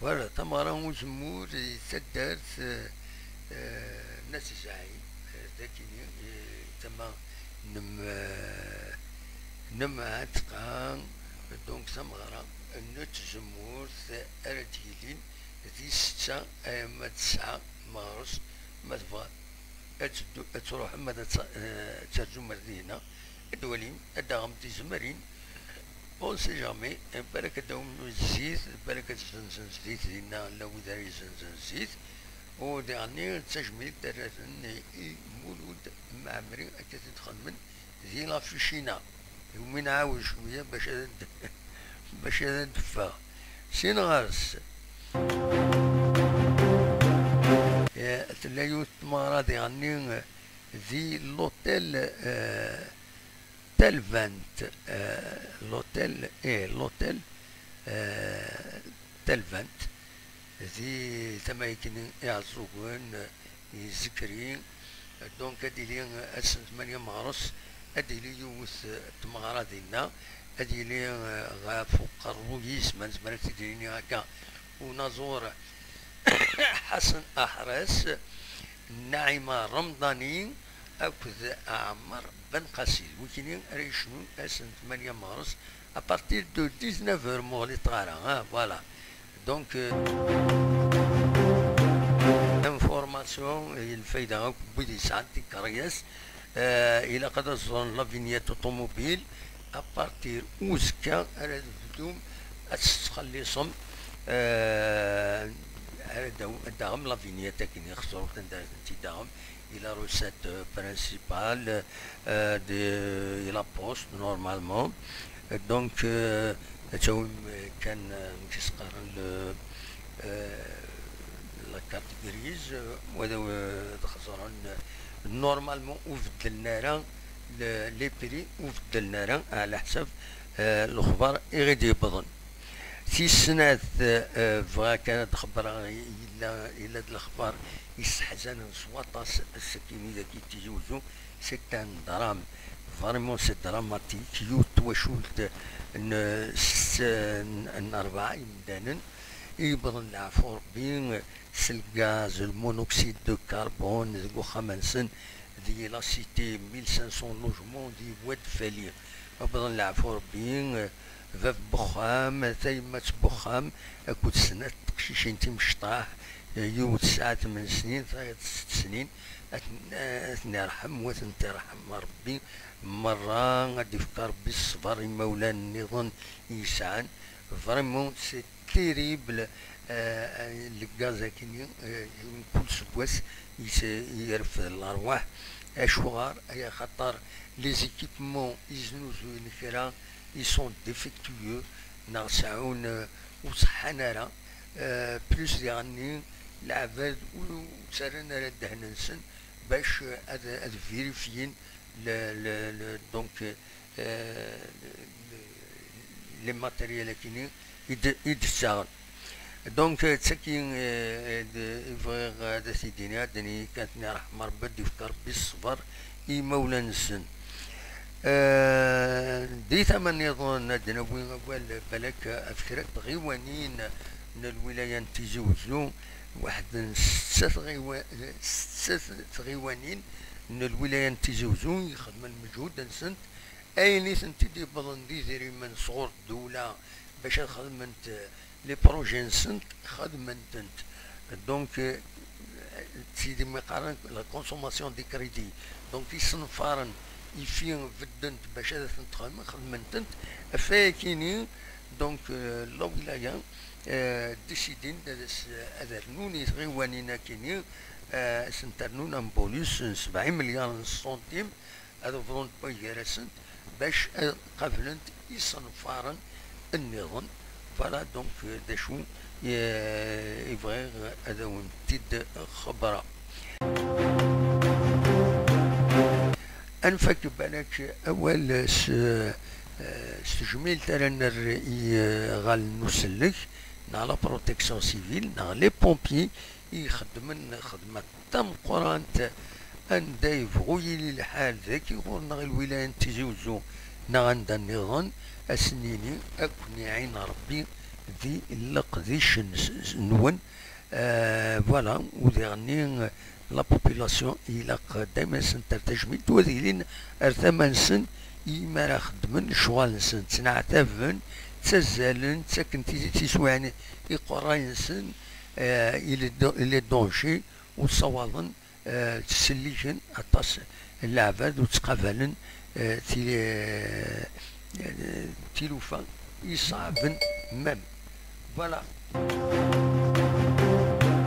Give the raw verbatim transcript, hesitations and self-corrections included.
Voilà, tameɣra n uzemmur di taddart, eh, eh, n At Zɛin, eh, dagini, eh, tama n Yem-, eh, n Yemɛetqa, donc tameɣra n tzemmurt ara d-yilin di setta arma d tesɛa meɣres, ma tebɣa ad teddu, ad truḥem, ad tt-, eh, ad terzum ar dihna, ad d-walim, ad d-taɣem tizemrin. On sait jamais, eh, balak ad d-awim zzit, balak ad zzenzen zzit dinna, la wid ara izzenzen zzit. U diɣenni d tajmilt ara ten i Mulud Mɛemmri akka t-id-xedmen di la Fucina. Iwumi nɛawed cwiya bac ad d-, bac ad d-ffeɣ. Sin ɣer-s. Eh, tella yiwet tmeɣra diɣenni, eh, di l'hôtel, eh, Talvant, eh, l'hôtel, eh, l'hôtel, eh, Talvant, di tama-agi n Iɛeẓẓugen, eh, i Zikri. Donc, ad d-tili ass n tmanya meɣres, ad d-tili yiwet, eh, tmeɣra dinna, ad d-tili, eh, ɣef uqerruy-is, ma nezmer ad t-id-nini akka, unaẓur Ḥasen Aḥras, Naɛima Remḍani akked Ɛmer Ben Qasi. D wikini ara yecnun ass n tmanya meɣres, à partir de dix-neuf heures, muɣli ṭṭɣara, ah, voilà. Donc, euh, information, eh, lfayda akk n wid yesɛan tikeryas, eh, ilaq ad ẓren la vignette automobile, à partir uzekka ara tebdum ad tettxelliṣem, eh, ara d-, ad d-taɣem la vignette akken ixeṣṣur anda ara tent-id-taɣem, i la recette, euh, principale, euh, de, i la poste, normalement. Donc, euh, ad tawim, euh, kan, euh, amek i s-qqaren, le, euh, la carte grise, euh, wala, euh, ad xeẓren, euh, normalement ur beddlen ara, le, les prix ur beddlen ara, ɛla ḥsab, euh, lexbar i ɣ-d-yewwḍen. Tis snat, eh, bɣiɣ kan ad d-xebbreɣ, yella, yella-d lexbar yesseḥzanen s waṭas ass-agi dagi i Tizi Uzzu, c'est un drame, vraiment c'est dramatique, yiwet twacult n, s-, n, n rebɛa yemdanen i yewwḍen leɛfu Rebbi s lgaz, le monoxyde de carbone deg uxxam-nsen di la cité mille cinq cents logements di Wad Fali. Wwḍen leɛfu Rebbi, eh, bab n uxxam, tayemmat n uxxam, akked snat teqcicin timecṭaḥ, eh, yiwet tesɛa tmen snin, tayeḍ sett snin, ad ten-, ad ten-irḥem, wa ad ten-irḥem Rebbi merra, ad d-ifk Rebbi ṣṣber i imawlan nniḍen i yesɛan. Vraiment, c'est terrible, eh, eh, lgaz akkenni, eh, mkul seg wass yis-, yerfed lerwaḥ. Acuɣer? Ay axaṭer les équipements i znuzuyen kra, ils sont défectueux, neɣ seɛɛun, eh, ur ṣeḥḥan ara, eh, plus diɣenni leɛbad ur, ur ttarran ara ddehn-nsen bac, eh, ad, ad vérifyin le, le, le, donc, eh, le, le, les matériels akkenni i d-, i d-ssaɣen. Donc, d tagi, eh, d-, i bɣiɣ ad as-id-iniɣ, ad d-nini kan ad ten-irḥem Rebbi, ad d-ifk Rebbi ṣṣber i imawlan-nsen. Eh, di tama nniḍen, ad d-nawi awal, balak, ɣef kra n tɣiwanin n lwilaya n Tizi Uzzu, waḥed n setta tɣiwa-, setta tɣiwanin n lwilaya n Tizi Uzzu ixedmen lmeǧhud-nsent, ayen i tent-id-yewwḍen d idrimen sɣur ddula bac ad xedment, eh, les projets-nsent, xedmen-tent. Donc, eh, d tid umi qqaren la consommation des crédits. Donc, isenfaren, ifi bedden-t bac ad tent-xedmen, xedmen-tent. Ɣef wayakini, donc, eh, la wilaya, eh, décidin-d ad as-, ad rnun i tɣiwanin akkenni, eh, ad sent-rnun un bonus n sebɛin melyaṛ n ssentimes, ad bḍunt waygar-asent bac ad qablent isenfaren nniḍen. Voilà, donc, euh, d acu, euh, i bɣiɣ ad awen-t-id-xebbreɣ. Ad nfak balak awal s, euh, s tejmilt ara nerr i, euh, ɣallen n usellek, neɣ la protection civile, neɣ les pompiers, i ixeddmen xedma tameqqrant, anda yebɣu yili lḥal, dagi ɣur-neɣ i lwilaya n Tizi Uzzu neɣ anda nniḍen, ad sen-nini ad ken-iɛin Rebbi, di leqdic-nwen. Voilà, u diɣenni la population ilaq dayma ad sen-terr tajmilt, u ad ilin ar tama-nsen imi ara xeddmen lecɣal-nsen, ttneɛtaben, ttazzalen, ttaken tizi tiswiɛin i iqerray-nsen, il est danger, u ssawaḍen ttselliken aṭas n leɛbad u ttqabalen tilufa iṣeɛben même. Voilà.